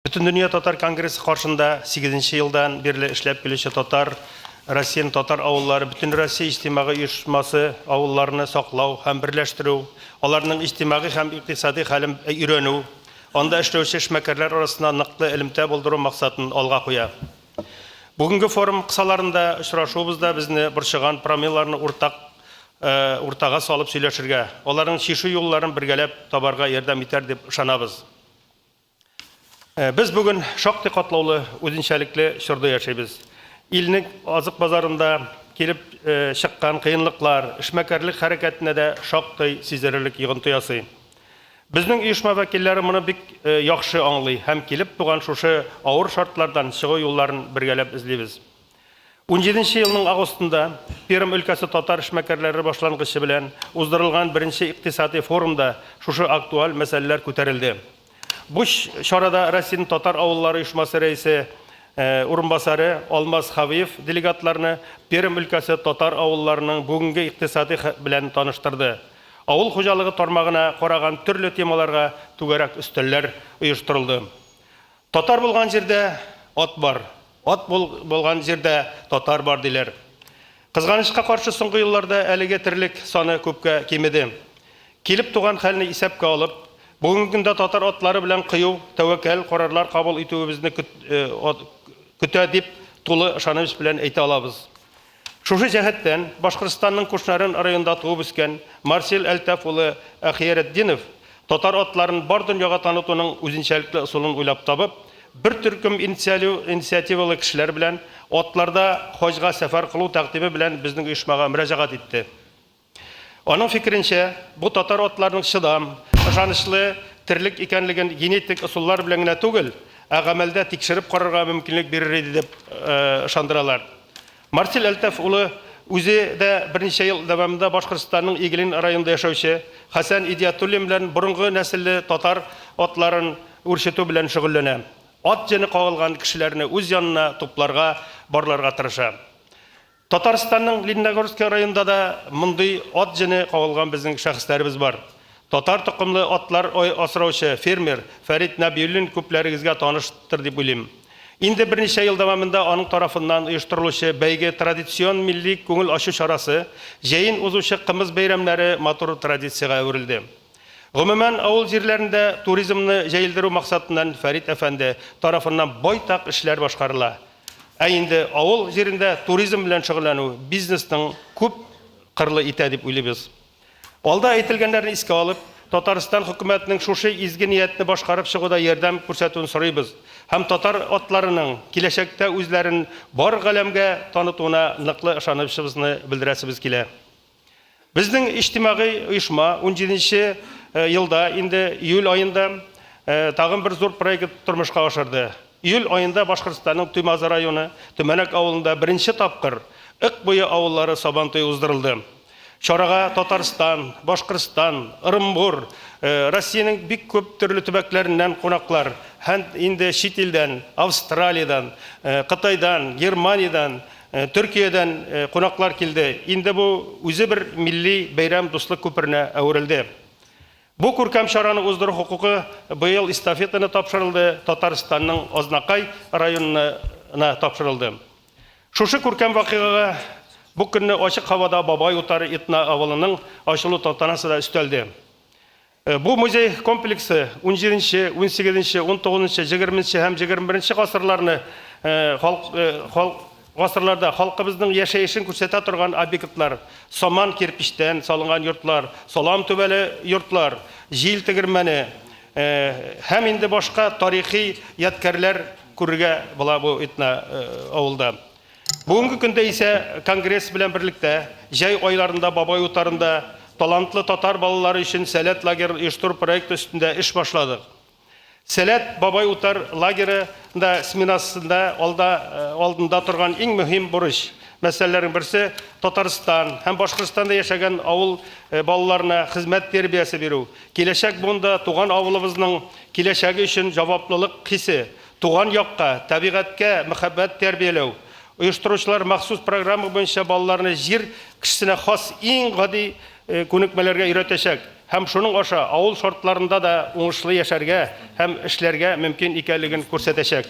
Бөтендөнья татар конгрессы каршында сигезенче елдан бирле эшләп килүче татар Россиянең татар авыллары Бөтенроссия иҗтимагый оешмасы авылларны саклау һәм берләштерү, аларның иҗтимагый һәм икътисади хәлен өйрәнү, анда эшләүче эшмәкәрләр арасында ныклы элемтә булдыру максатын алга куя. Бүгенге форум кысаларында очрашуыбыз да безне борчыган промеларны уртак уртага салып сөйләшергә, аларның чишү юлларын бергәләп табарга ярдәм итәр дип ышанабыз. Без бүген шактый катлаулы, үзенчәлекле чорда яшибез. Илнең азык базарында килеп чыккан кыенлыклар эшмәкәрлек хәрәкәтенә дә шактый сизелерлек йогынты ясый. Безнең оешма вәкилләре моны бик яхшы аңлый һәм килеп туган шушы авыр шартлардан чыгу юлларын бергәләп эзлибез. Унҗиденче елның августында Пермь өлкәсе татар эшмәкәрләре башлангычы белән уздырылган беренче икътисади форумда шушы актуаль мәсьәләләр күтәрелде. Бу чарада Россиянең татар авыллары оешмасы рәисе урынбасары Алмаз Хавиев делегатларны Пермь өлкәсе татар авылларының бүгенге икътисади белән таныштырды. Авыл хуҗалыгы тармагына караган төрле темаларга түгәрәк өстәлләр оештырылды. Татар булган җирдә ат бар, ат булган җирдә татар бар, диләр. Кызганычка каршы, соңгы елларда әлеге терлек саны күпкә кимеде. Килеп туган хәлне исәпкә алып, бүгенге көндә татар атлары белән кыю, тәвәккәл карарлар кабул итүебезне көтә дип тулы ышаныч белән әйтә алабыз. Шушы җәһәттән, Башкортстанның Кушнарен районында туып үскән Марсель Әлтәф улы Әхиярәтдинов татар атларын бар дөньяга танытуның үзенчәлекле ысулын уйлап табып, бер төркем инициативалы кешеләр белән атларда хаҗга сәфәр кылу тәкъдиме белән безнең оешмага мөрәҗәгать итте. Аның фикеренчә, бу татар атларының чыдам, ышанычлы терлек икәнлеген генетик ысуллар белән генә түгел, ә гамәлдә тикшереп карарга мөмкинлек бирер иде дип ышандыралар. Марсель Әлтәф улы үзе дә берничә ел дәвамында Башкортстанның Иглин районында яшәүче Хәсән Идиятуллин белән борынгы нәселле татар атларын үрчетү белән шөгыльләнә. Ат җене кагылган кешеләрне үз янына тупларга, барларга тырыша. Татарстанның Лениногорский районында да мондый ат җене кагылган безнең шәхесләребез бар. Татар токымлы атлар асраучы фермер Фәрит Нәбиуллин күпләрегезгә таныштыр дип уйлыйм. Инде берничә ел дәвамында аның тарафыннан оештырылучы бәйге традицион милли күңел ачу чарасы, җәен узучы кымыз бәйрәмнәре матур традициягә әверелде. Гомумән, авыл җирләрендә туризмны җәелдерү максатыннан Фәрит әфәнде тарафыннан байтак эшләр башкарыла. Ә инде авыл җирендә туризм белән шөгыльләнү бизнесның күп кырлы итә дип уйлыйбыз. Алда әйтелгәннәрне искә алып, Татарстан хөкүмәтенең шушы изге ниятне башкарып чыгуда ярдәм күрсәтүен сорыйбыз һәм татар атларының киләчәктә үзләрен бар галәмгә танытуына ныклы ышанычыбызны белдерәсебез килә. Безнең иҗтимагый оешма унҗиденче елда инде июль аенда тагын бер зур проект тормышка ашырды. Июль аенда Башкортстанның Туймазы районы Төмәнәк авылында беренче тапкыр Ык буе авыллары Сабантуе уздырылды. Чарага Татарстан, Башкортстан, Ырымбур, Россиянең бик күп төрле төбәкләреннән кунаклар һәм инде чит илдән, Австралиядән, Кытайдан, Германиядән, Төркиядән кунаклар килде. Инде бу үзе бер милли бәйрәм дуслык күперенә әверелде. Бу күркәм чараны уздыру хокукы быел эстафетаны тапшырылды Татарстанның Азнакай районына тапшырылды. Шушы күркәм вакыйгага бу көнне ачык һавада Бабай утары этноавылының ачылу тантанасы да өстәлде. Бу музей комплексы унҗиденче, унсигезенче, унтугызынчы, егерменче һәм егерме беренче гасырларны халык халык гасырларда халкыбызның яшәешен күрсәтә торган объектлар, саман кирпечтән салынган йортлар, салам түбәле йортлар, җил тегермәне һәм инде башка тарихи ядкәрләр күрергә була бу этно авылда. Бүгенге көндә исә конгресс белән берлектә җәй айларында Бабай утарында талантлы татар балалары өчен Сәләт лагерын оештыру проекты өстендә эш башладык. Сәләт Бабай утар лагеры нда сменасында алда алдында торган иң мөһим бурыч, мәсьәләләрнең берсе, Татарстан һәм Башкортстанда яшәгән авыл балаларына хезмәт тәрбиясе бирү, киләчәк буында туган авылыбызның киләчәге өчен җаваплылык хисе, Туган якка, табигатькә мәхәббәт тәрбияләү. Оештыручылар махсус программа буенча балаларны җир кешесенә хас иң гади күнекмәләргә өйрәтәчәк. һәм шуның аша авыл шартларында да уңышлы яшәргә һәм эшләргә мөмкин икәнлеген күрсәтәчәк.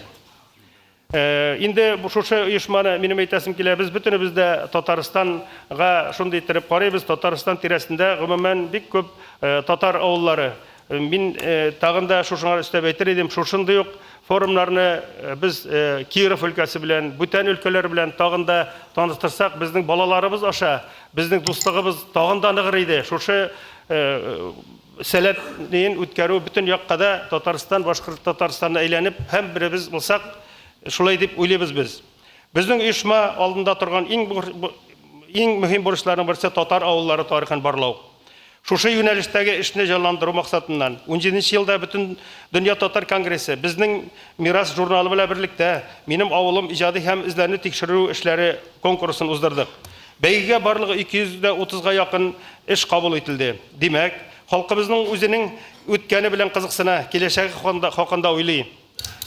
Инде шушы оешманы минем әйтәсем килә, без бөтенебез дә Татарстанга шундый иттереп карыйбыз, Татарстан тирәсендә гомумән бик күп татар авыллары. Мин тагын да шушыңа өстәп әйтер идем, шушындый ук форумнарны без Киров өлкәсе белән, бүтән өлкәләр белән тагын да таныштырсак, безнең балаларыбыз аша безнең дуслыгыбыз тагын да ныгыр иде. Шушы Сәләт неен үткәрү бөтен якка да Татарстан, Башкорт Татарстанны әйләнеп һәм беребез булсак, шулай дип уйлыйбыз без. Безнең оешма алдында торган иң иң мөһим бурычларның берсе татар авыллары тарихын барлау. Шушы юнәлештәге эшне җанландыру максатыннан, унҗиденче елда Бөтен дөнья татар конгрессы Безнең мирас журналы белән берлектә Минем авылым иҗади һәм эзләнү-тикшерү эшләре конкурсын уздырдык. Бәйгегә барлыгы 230 га якын эш кабул ителде. Димәк, халкыбызның үзенең үткәне белән кызыксына, киләчәге хакында уйлый.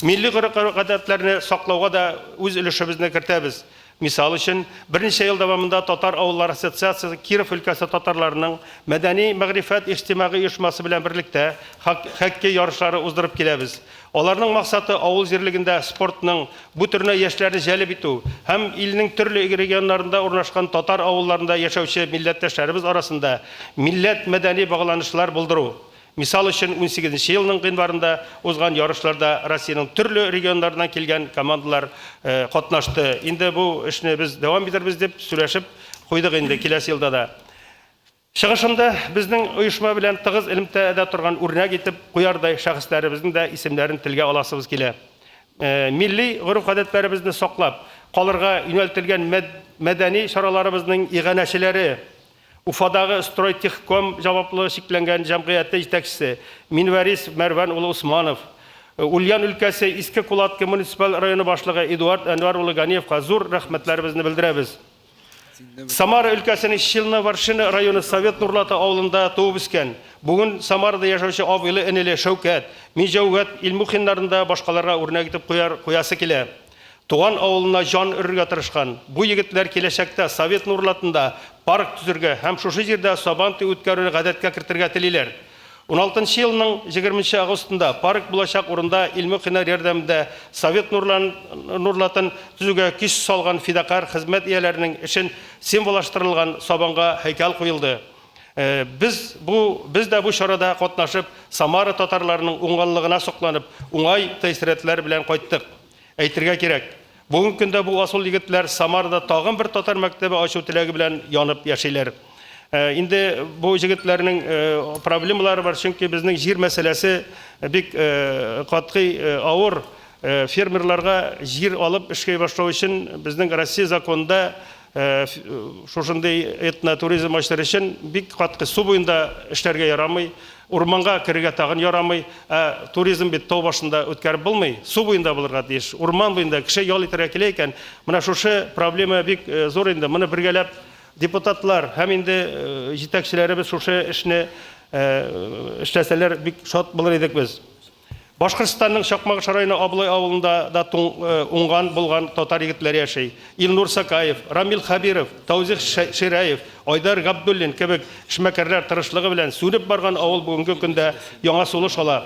Милли гореф-гадәтләрне саклауга да үз өлешебезне кертәбез. Мисал өчен, берничә ел дәвамында Татар авыллары ассоциациясе Киров өлкәсе татарларының мәдәни-мәгърифәт иҗтимагый оешмасы белән берлектә хоккей ярышлары уздырып киләбез. Аларның максаты, авыл җирлегендә спортның бу төренә яшьләрне җәлеп итү һәм илнең төрле регионнарында урнашкан татар авылларында яшәүче милләттәшләребез арасында милләт-мәдәни багланышлар булдыру. Мисал өчен, унсигезенче елның гыйнварында узган ярышларда Россиянең төрле регионнарыннан килгән командалар катнашты. Инде бу эшне без дәвам итәрбез дип сөйләшеп куйдык инде киләсе елда да. Чыгышымда безнең оешма белән тыгыз элемтәдә торган үрнәк итеп куярдай шәхесләребезнең дә исемнәрен телгә аласыбыз килә. Милли гореф-гадәтләребезне саклап калырга юнәлтелгән мәдәни чараларыбызның иганәчеләре, Уфадагы Стройтехком җаваплы чикләнгән җәмгыяте җитәкчесе Минвәрис Мәрвән улы Усманов, Ульян өлкәсе Иске Кулатка муниципаль районы башлыгы Эдуард Әнвәр улы Ганиевка зур рәхмәтләребезне белдерәбез. Самара өлкәсенең Щелно-Воршина районы Совет Нурлаты авылында туып үскән, бүген Самарада яшәүче абыйлы-энеле Шәүкәт, Минҗәүгәт Илмухиннарны да башкаларга үрнәк итеп куяр, куясы килә. Туган авылына җан өрергә тырышкан бу егетләр киләчәктә Совет Нурлатында парк төзергә һәм шушы җирдә Сабантуй үткәрүне гадәткә кертергә телиләр. Уналтынчы елның егерменче августында парк булачак урында Илмөхиннәр ярдәмендә Совет Нурлан Нурлатын төзүгә көч салган фидакарь хезмәт ияләренең эшен символлаштырылган сабанга һәйкәл куелды. Без бу без дә бу чарада катнашып, Самара татарларының уңганлыгына сокланып, уңай тәэсиратлар белән кайттык. Әйтергә кирәк, бүгенге көндә бу асыл егетләр Самарада тагын бер татар мәктәбе ачу теләге белән янып яшиләр. Инде бу җегетләрнең проблемалары бар, чөнки безнең җир мәсьәләсе бик катгый авыр. Фермерларга җир алып эшкә башлау өчен безнең Россия законында шушындый этнотуризм ачтыр өчен бик катгый су буенда эшләргә ярамый. Урманга керергә тагын ярамый. Ә туризм бит тау башында үткәреп булмый, су буенда булырга тиеш. Урман буенда кеше ял итәргә килә икән, менә шушы проблема бик зур инде. Моны бергәләп депутатлар һәм инде җитәкчеләребез шушы эшне эшләсәләр, бик шат булыр идек без. Башкортстанның Чакмагыш районы Аблай авылында да уңган булган татар егетләре яши. Илнур Сакаев, Рамил Хәбиров, Таузих Ширәев, Айдар Габдуллин кебек эшмәкәрләр тырышлыгы белән сүнеп барган авыл бүгенге көндә яңа сулыш ала.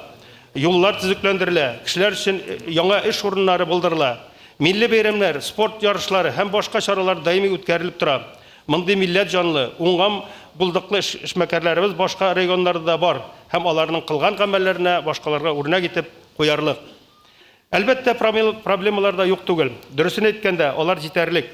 Юллар төзекләндерелә, кешеләр өчен яңа эш урыннары булдырыла. Милли бәйрәмнәр, спорт ярышлары һәм башка чаралар даими үткәрелеп тора. Мондый милләт җанлы, уңган, булдыклы эшмәкәрләребез башка регионнарда да бар һәм аларның кылган гамәлләренә башкаларга үрнәк итеп куярлык. Әлбәттә, проблемалар да юк түгел. Дөресен әйткәндә, алар җитәрлек.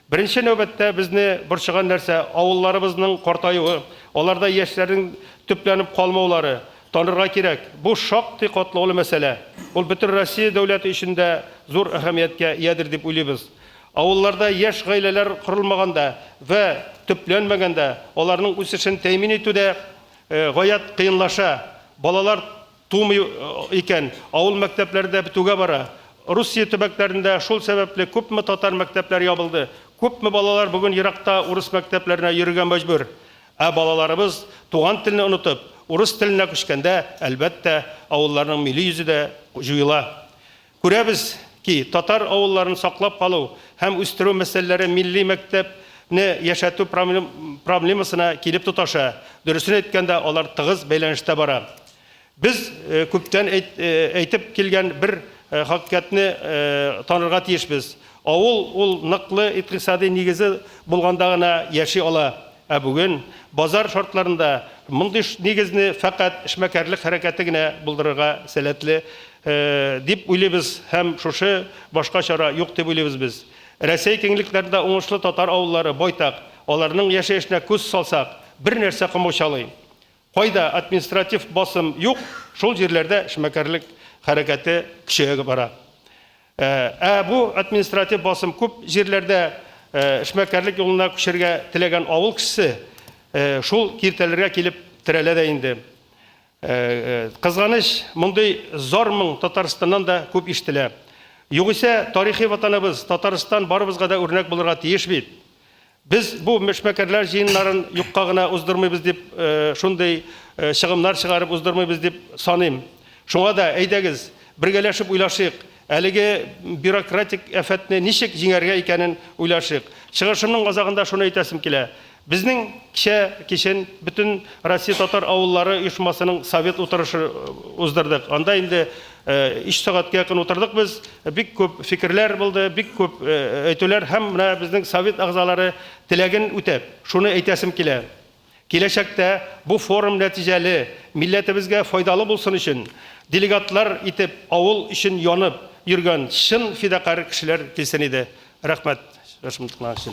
Беренче нәүбәттә безне борчыган нәрсә, авылларыбызның картаюы, аларда яшьләрнең төпләнеп калмаулары. Танырга кирәк, бу шактый катлаулы мәсьәлә. Ул бөтен Россия дәүләте өчен дә зур әһәмияткә иядер дип уйлыйбыз. Авылларда яшь гаиләләр корылмаганда вә төпләнмәгәндә, аларның үсешен тәэмин итү дә гаять кыенлаша. Балалар тумый икән, авыл мәктәпләре дә бетүгә бара. Русия төбәкләрендә шул сәбәпле күпме татар мәктәпләре ябылды, күпме балалар бүген еракта урыс мәктәпләренә йөрергә мәҗбүр. Ә балаларыбыз туган телне онытып, урыс теленә күчкәндә, әлбәттә, авылларның милли йөзе дә җуела. Күрәбез ки, татар авылларын саклап калу һәм үстерү мәсьәләләре милли мәктәп не яшәтү проблемасына килеп тоташа, дөресен әйткәндә, алар тыгыз бәйләнештә бара. Без күптән әйтеп килгән бер хакыйкатьне танырга тиешбез. Авыл ул ныклы икътисади нигезе булганда гына яши ала. Ә бүген базар шартларында мондый нигезне фәкать эшмәкәрлек хәрәкәте генә булдырырга сәләтле дип уйлыйбыз һәм шушы башка чара юк дип уйлыйбыз без. Рәсәй киңлекләрендә уңышлы татар авыллары байтак, аларның яшәешенә күз салсак, бер нәрсә комачаулый. Кайда административ басым юк, шул җирләрдә эшмәкәрлек хәрәкәте көчәя бара. Ә бу административ басым күп җирләрдә эшмәкәрлек юлына күчәргә теләгән авыл кешесе шул киртәләргә килеп терәлә дә инде. Кызганыч, мондый зар-моң Татарстаннан да күп ишетелә. Югыйсә, тарихи ватаныбыз Татарстан барыбызга да үрнәк булырга тиеш бит. Без бу эшмәкәрләр җыеннарын юкка гына уздырмыйбыз дип, шундый чыгымнар чыгарып уздырмыйбыз дип саныйм. Шуңа да, әйдәгез, бергәләшеп уйлашыйк, әлеге бюрократик афәтне ничек җиңәргә икәнен уйлашыйк. Чыгышымның азагында шуны әйтәсем килә. Безнең кичә кичен бөтен Россия татар авыллары оешмасының совет утырышы уздырдык. Анда инде өч сәгатькә якын утырдык без. Бик күп фикерләр булды, бик күп әйтүләр һәм менә безнең совет әгъзалары теләген үтәп, шуны әйтәсем килә. Киләчәктә бу форум нәтиҗәле, милләтебезгә файдалы булсын өчен, делегатлар итеп авыл өчен янып йөргән чын фидакарь кешеләр килсен иде. Рәхмәт, чыгышымны тыңлаган өчен.